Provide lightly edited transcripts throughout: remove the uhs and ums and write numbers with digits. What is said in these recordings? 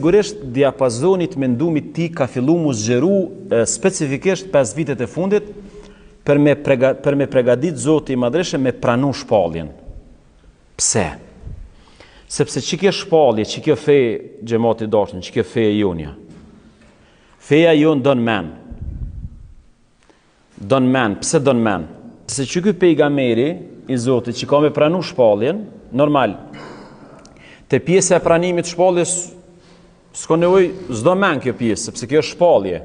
sigurisht diapazoni i të mendumit tij ka fillu mu zgjeru specifikisht 5 vitet e fundit për me, prega, për me pregadit Zoti i Madhërishëm me pranu shpalljen. Pse? Sepse qikjo shpallje, qikjo fe xhemat i dashtun, qikjo fe e jonja. Feja jonë don men. Don men, pse don men? Se qiky pejgamberi i Zotit që ka me pranu shpalljen, normal, te pjesa e pranimit shpalljes, s'ka nevojë, s'do men kjo pjesë, sepse kjo është shpallje.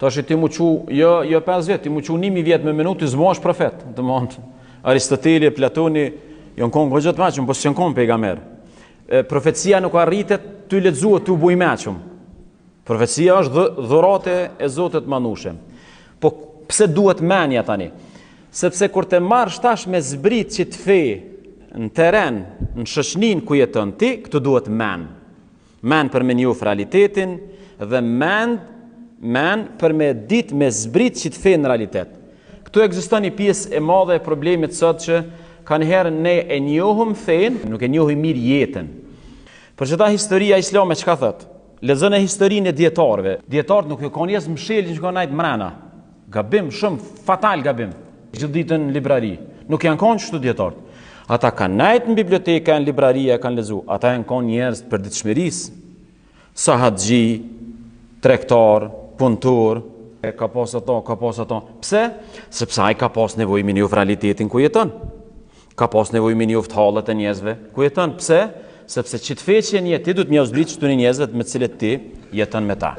Tash ti mu çu, jo, jo 5 vjet, ti mu çu 1000 vjet me menu, ti s'bohesh profet. Domethënë, Aristoteli e Platoni janë konë goxha të meçëm, po s'janë konë pejgamber. E, profecia nuk arritet tu lexu e tu u bo i meçëm. Profecia është dhuratë e Zotit të Madhnushem. Po pse duhet menja tani? Sepse kur të marrësh tash me zbrit qit fe në teren, në shoqninë ku jeton ti, këtu duhet men. Men për me njoft realitetin dhe men, men për me dit me zbrit qit fe në realitet. Këtu ekziston një pjesë e madhe e problemit sot që kanëherë ne e njohim fenë, nuk e njohim mirë jetën. Për qëta historia islame çka thotë? Lexone historinë e dijetarëve. Dijetarët nuk jon kon njerëz mshelin që kanë najt mrena. Gabim shumë fatal gabim. Gjithë ditën në librari. Nuk janë konë qështu dijetarët. Ata kanë najt në biblioteka, në libraria, kanë lexu. Ata janë konë njerëz të përditshmërisë. Sahatxhi, tregtar, punëtor, e ka pas ato, ka pas ato. Pse? Sepse ai ka pas nevojë me njoft realitetin ku jeton. Ka pas nevojë me njoft hallet e njerëzve ku jeton. Pse? Sepse qit fe që e njeh ti duhet me jau zbrit qëtyne njerëzve me të cilët ti jeton me ta.